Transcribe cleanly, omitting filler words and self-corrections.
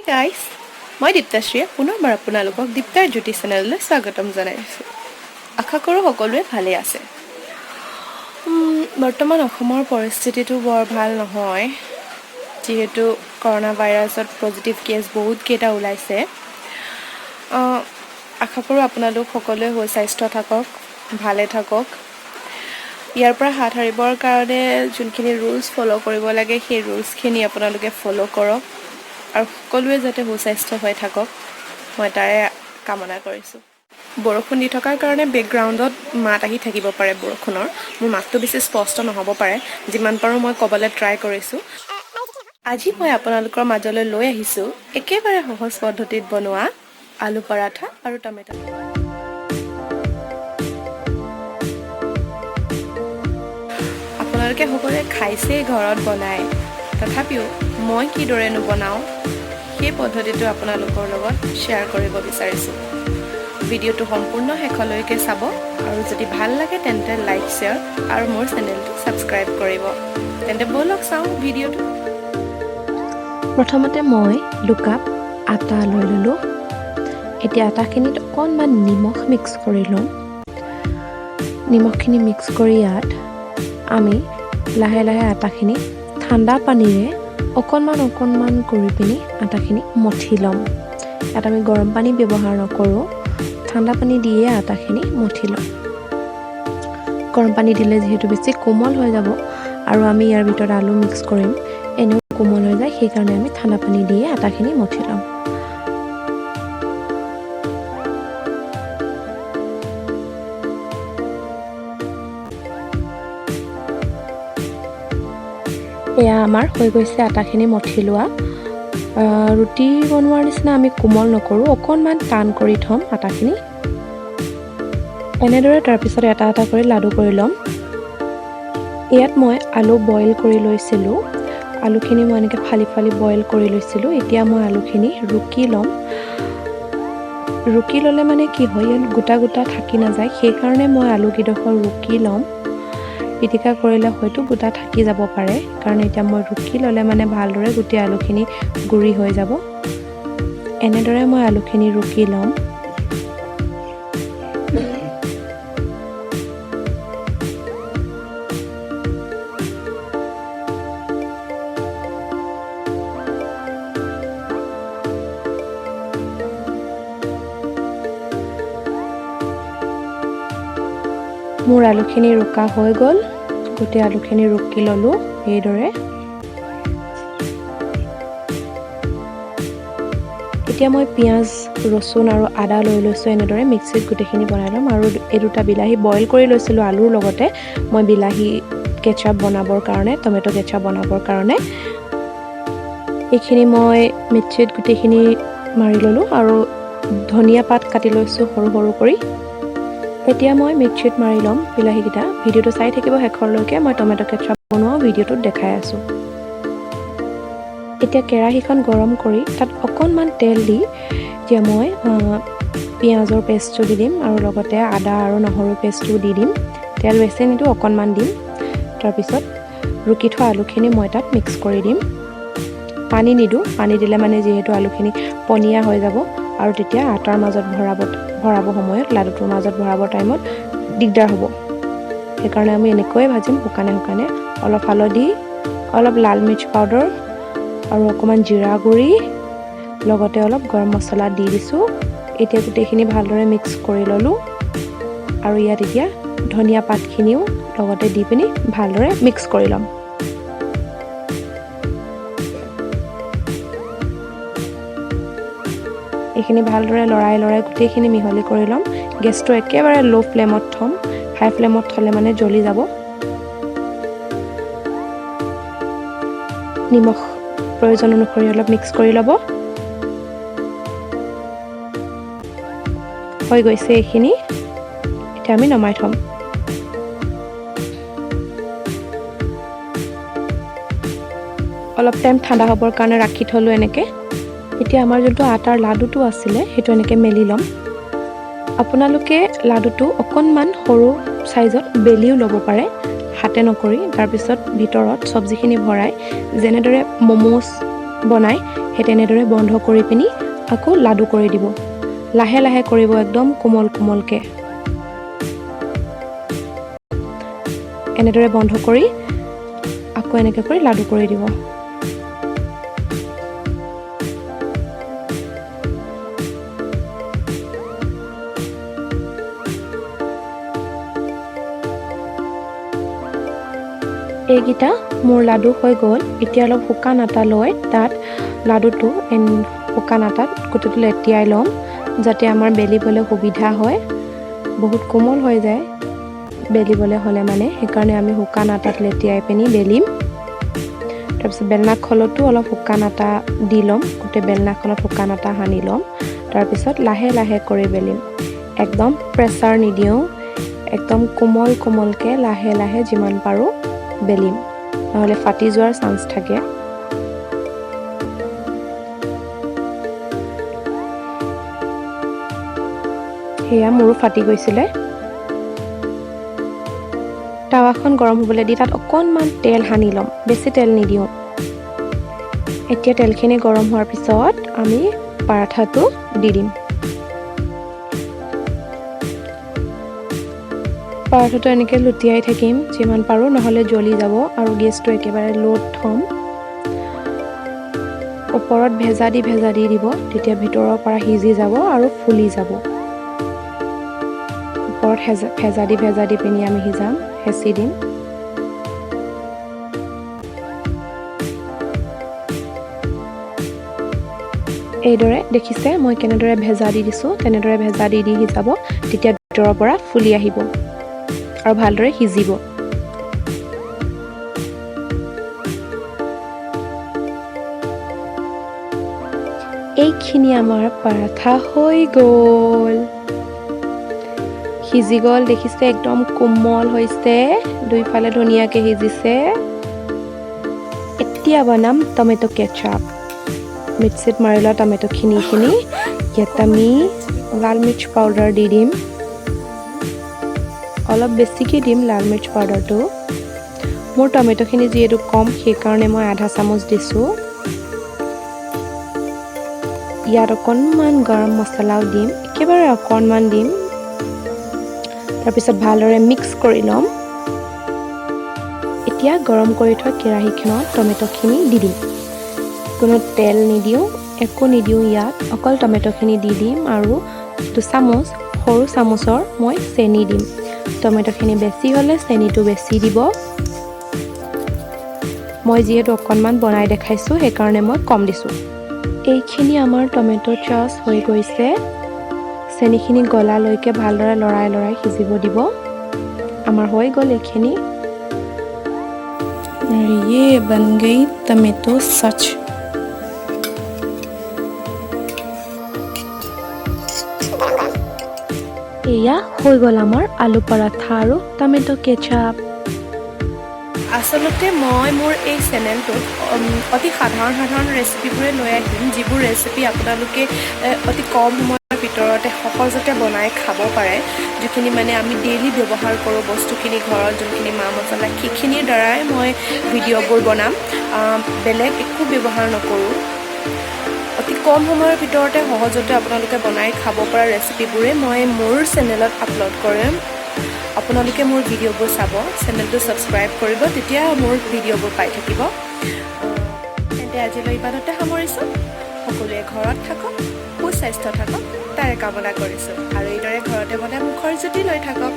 গাইছ, মই দীপ্তাশ্ৰীয়ে পুনৰবাৰ আপোনালোকক দীপ্তাৰ জ্যোতি চেনেললৈ স্বাগতম জনাইছোঁ। আশা কৰোঁ সকলোৱে ভালেই আছে। বৰ্তমান অসমৰ পৰিস্থিতিটো বৰ ভাল নহয়, যিহেতু কৰোণা ভাইৰাছত পজিটিভ কেছ বহুতকেইটা ওলাইছে। আশা কৰোঁ আপোনালোক সকলোৱে সুস্বাস্থ্য থাকক, ভালে থাকক। ইয়াৰ পৰা হাত সাৰিবৰ কাৰণে যোনখিনি ৰুলছ ফ'ল' কৰিব লাগে, সেই ৰুলছখিনি আপোনালোকে ফ'ল' কৰক আৰু সকলোৱে যাতে সুস্বাস্থ্য হৈ থাকক, মই তাৰে কামনা কৰিছোঁ। বৰষুণ দি থকাৰ কাৰণে বেকগ্ৰাউণ্ডত মাত আহি থাকিব পাৰে বৰষুণৰ। মোৰ মাতটো বেছি স্পষ্ট নহ'ব পাৰে। যিমান পাৰোঁ মই ক'বলৈ ট্ৰাই কৰিছোঁ। আজি মই আপোনালোকৰ মাজলৈ লৈ আহিছোঁ একেবাৰে সহজ পদ্ধতিত বনোৱা আলু পৰাঠা আৰু টমেট'। আপোনালোকে সকলোৱে খাইছেই ঘৰত বনাই, তথাপিও মই কিদৰেনো বনাওঁ, সেই পদ্ধতিটো আপোনালোকৰ লগত শ্বেয়াৰ কৰিব বিচাৰিছোঁ। ভিডিঅ'টো সম্পূৰ্ণ শেষলৈকে চাব আৰু যদি ভাল লাগে তেন্তে লাইক, শ্বেয়াৰ আৰু মোৰ চেনেলটো ছাবস্ক্ৰাইব কৰিব। তেন্তে ব'লক চাওঁ ভিডিঅ'টো। প্ৰথমতে মই 2 কাপ আটা লৈ ল'লোঁ। এতিয়া আটাখিনিত অকণমান নিমখ মিক্স কৰি ল'ম। নিমখখিনি মিক্স কৰি ইয়াত আমি লাহে লাহে আটাখিনি ঠাণ্ডা পানীৰে অকণমান অকণমান কৰি পিনি আটাখিনি মঠি ল'ম। ইয়াত আমি গৰম পানী ব্যৱহাৰ নকৰোঁ, ঠাণ্ডা পানী দিয়ে আটাখিনি মঠি ল'ম। গৰম পানী দিলে যিহেতু বেছি কোমল হৈ যাব আৰু আমি ইয়াৰ ভিতৰত আলু মিক্স কৰিম, এনেও কোমল হৈ যায়, সেইকাৰণে আমি ঠাণ্ডা পানী দিয়ে আটাখিনি মঠি ল'ম। এয়া আমাৰ হৈ গৈছে আটাখিনি মঠি লোৱা। ৰুটি বনোৱাৰ নিচিনা আমি কোমল নকৰোঁ, অকণমান টান কৰি থ'ম আটাখিনি এনেদৰে। তাৰপিছত এটা এটা কৰি লাডু কৰি ল'ম। ইয়াত মই আলু বইল কৰি লৈছিলোঁ। আলুখিনি মই এনেকৈ ফালি ফালি বইল কৰি লৈছিলোঁ। এতিয়া মই আলুখিনি ৰুকি ল'ম। ৰুকি ল'লে মানে কি হয়, ইয়াত গোটা গোটা থাকি নাযায়। সেইকাৰণে মই আলুকেইডোখৰ ৰুকি ল'ম। পিটিকা কৰিলে হয়তো গোটা থাকি যাব পাৰে, কাৰণ এতিয়া মই ৰুকি ল'লে মানে ভালদৰে গোটেই আলুখিনি গুড়ি হৈ যাব। এনেদৰে মই আলুখিনি ৰুকি ল'ম। মোৰ আলুখিনি ৰুকা হৈ গ'ল। গোটেই আলুখিনি ৰুকি ল'লোঁ এইদৰে। এতিয়া মই পিঁয়াজ, ৰচুন আৰু আদা লৈ লৈছোঁ। এনেদৰে মিক্সিত গোটেইখিনি বনাই ল'ম। আৰু এই দুটা বিলাহী বইল কৰি লৈছিলোঁ আলুৰ লগতে মই বিলাহী কেটচাপ বনাবৰ কাৰণে, টমেট' কেটচাপ বনাবৰ কাৰণে। এইখিনি মই মিক্সিত গোটেইখিনি মাৰি ল'লোঁ আৰু ধনিয়া পাত কাটি লৈছোঁ সৰু সৰু কৰি। এতিয়া মই মিক্সিত মাৰি ল'ম বিলাহীকেইটা। ভিডিঅ'টো চাই থাকিব শেষৰলৈকে। মই টমেট' কেটচাপ বনোৱা ভিডিঅ'টোত দেখাই আছোঁ। এতিয়া কেৰাহীখন গৰম কৰি তাত অকণমান তেল দি এতিয়া মই পিঁয়াজৰ পেষ্টটো দি দিম আৰু লগতে আদা আৰু নহৰু পেষ্টটো দি দিম। তেল বেছি নিদিওঁ, অকণমান দিম। তাৰপিছত ৰুকি থোৱা আলুখিনি মই তাত মিক্স কৰি দিম। পানী নিদিওঁ। পানী দিলে মানে যিহেতু আলুখিনি পনীয়া হৈ যাব আৰু তেতিয়া আটাৰ মাজত ভৰাব ভৰাব সময়ত, লাডুটোৰ মাজত ভৰাব টাইমত দিগদাৰ হ'ব। সেইকাৰণে আমি এনেকৈয়ে ভাজিম শুকানে শুকানে। অলপ হালধি, অলপ লাল মিৰ্চ পাউডাৰ আৰু অকণমান জিৰা গুড়ি, লগতে অলপ গৰম মছলা দি দিছোঁ। এতিয়া গোটেইখিনি ভালদৰে মিক্স কৰি ল'লোঁ আৰু ইয়াত এতিয়া ধনিয়া পাতখিনিও লগতে দি পিনি ভালদৰে মিক্স কৰি ল'ম। এইখিনি ভালদৰে লৰাই লৰাই গোটেইখিনি মিহলি কৰি ল'ম। গেছটো একেবাৰে ল' ফ্লেমত থ'ম। হাই ফ্লেমত থ'লে মানে জ্বলি যাব। নিমখ প্ৰয়োজন অনুসৰি অলপ মিক্স কৰি ল'ব। হৈ গৈছে এইখিনি। এতিয়া আমি নমাই থ'ম। অলপ টাইম ঠাণ্ডা হ'বৰ কাৰণে ৰাখি থ'লোঁ এনেকৈ। এতিয়া আমাৰ যোনটো আটাৰ লাডুটো আছিলে, সেইটো এনেকৈ মেলি ল'ম। আপোনালোকে লাডুটো অকণমান সৰু চাইজত বেলিও ল'ব পাৰে হাতে নকৰি। তাৰপিছত ভিতৰত চব্জিখিনি ভৰাই যেনেদৰে ম'ম'জ বনায়, সেই তেনেদৰে বন্ধ কৰি পিনি আকৌ লাডু কৰি দিব। লাহে লাহে কৰিব, একদম কোমল কোমলকৈ। এনেদৰে বন্ধ কৰি আকৌ এনেকৈ কৰি লাডু কৰি দিব। এইকেইটা মোৰ লাডু হৈ গ'ল। এতিয়া অলপ শুকান আটা লৈ তাত লাডুটো শুকান আটাত গোটেইটো লেটিয়াই ল'ম, যাতে আমাৰ বেলিবলৈ সুবিধা হয়। বহুত কোমল হৈ যায় বেলিবলৈ হ'লে মানে, সেইকাৰণে আমি শুকান আটাত লেটিয়াই পিনি বেলিম। তাৰপিছত বেলনাখনতো অলপ শুকান আটা দি ল'ম। গোটেই বেলনাখনত শুকান আটা সানি ল'ম। তাৰপিছত লাহে লাহে কৰি বেলিম। একদম প্ৰেছাৰ নিদিওঁ, একদম কোমল কোমলকৈ লাহে লাহে যিমান পাৰোঁ বেলিম, নহ'লে ফাটি যোৱাৰ চান্স থাকে। সেয়া মোৰো ফাটি গৈছিলে। টাৱাখন গৰম হ'বলৈ দি তাত অকণমান তেল সানি ল'ম, বেছি তেল নিদিওঁ। এতিয়া তেলখিনি গৰম হোৱাৰ পিছত আমি পাৰাঠাটো দি দিম। পৰাঠাটো এনেকৈ লুটিয়াই থাকিম যিমান পাৰোঁ, নহ'লে জ্বলি যাব। আৰু গেছটো একেবাৰে ল'ত থ'ম। ওপৰত ভেজা দি ভেজা দি দিব, তেতিয়া ভিতৰৰ পৰা সিজি যাব আৰু ফুলি যাব। ওপৰত ভেজা দি ভেজা দি পিনি আমি সিজাম, হেঁচি দিম। এইদৰে দেখিছে মই কেনেদৰে ভেজা দি দিছোঁ, তেনেদৰে ভেজা দি দি সিজাব। তেতিয়া ভিতৰৰ পৰা ফুলি আহিব আৰু ভালদৰে সিজিব। এইখিনি আমাৰ পৰাঠা হৈ গ'ল, সিজি গ'ল। দেখিছে, একদম কোমল হৈছে, দুইফালে ধুনীয়াকৈ সিজিছে। এতিয়া বনাম টমেট' কেচাপ। মিক্সিত মাৰি লোৱা টমেট'খিনি ইয়াত আমি লাল মিৰ্চ পাউডাৰ দি দিম। অলপ বেছিকৈ দিম লাল মিৰ্চ পাউডাৰটো। মোৰ টমেট'খিনি যিহেতু কম, সেইকাৰণে মই আধা চামুচ দিছোঁ। ইয়াত অকণমান গৰম মছলাও দিম, একেবাৰে অকণমান দিম। তাৰপিছত ভালদৰে মিক্স কৰি ল'ম। এতিয়া গৰম কৰি থোৱা কেৰাহীখনত টমেট'খিনি দি দিম। কোনো তেল নিদিওঁ, একো নিদিওঁ ইয়াত, অকল টমেট'খিনি দি দিম আৰু 2 চামুচ সৰু চামুচৰ মই চেনি দিম। টমেট'খিনি বেছি হ'লে চেনিটো বেছি দিব। মই যিহেতু অকণমান বনাই দেখাইছোঁ, সেইকাৰণে মই কম দিছোঁ। এইখিনি আমাৰ টমেট' চচ হৈ গৈছে। চেনিখিনি গলালৈকে ভালদৰে লৰাই লৰাই সিজিব দিব। আমাৰ হৈ গ'ল এইখিনি। ये बन गई टमेटो सच। এয়া হৈ গ'ল আমাৰ আলু পৰাঠা আৰু টমেট' কেচাপ। আচলতে মই মোৰ এই চেনেলটোত অতি সাধাৰণ সাধাৰণ ৰেচিপিবোৰে লৈ আহিম, যিবোৰ ৰেচিপি আপোনালোকে অতি কম সময়ৰ ভিতৰতে সহজতে বনাই খাব পাৰে। যিখিনি মানে আমি ডেইলি ব্যৱহাৰ কৰোঁ বস্তুখিনি, ঘৰত যোনখিনি মা মছলা, সেইখিনিৰ দ্বাৰাই মই ভিডিঅ'বোৰ বনাম। বেলেগ একো ব্যৱহাৰ নকৰোঁ। অতি কম সময়ৰ ভিতৰতে সহজতে আপোনালোকে বনাই খাব পৰা ৰেচিপিবোৰে মই মোৰ চেনেলত আপলোড কৰিম। আপোনালোকে মোৰ ভিডিঅ'বোৰ চাব, চেনেলটো ছাবস্ক্ৰাইব কৰিব, তেতিয়া মোৰ ভিডিঅ'বোৰ পাই থাকিব। তেন্তে আজিলৈ ইমানতে সামৰিছোঁ। সকলোৱে ঘৰত থাকক, সুস্বাস্থ্য থাকক, তাৰে কামনা কৰিছোঁ আৰু এইদৰে ঘৰতে বনাই মুখৰ জুতি লৈ থাকক।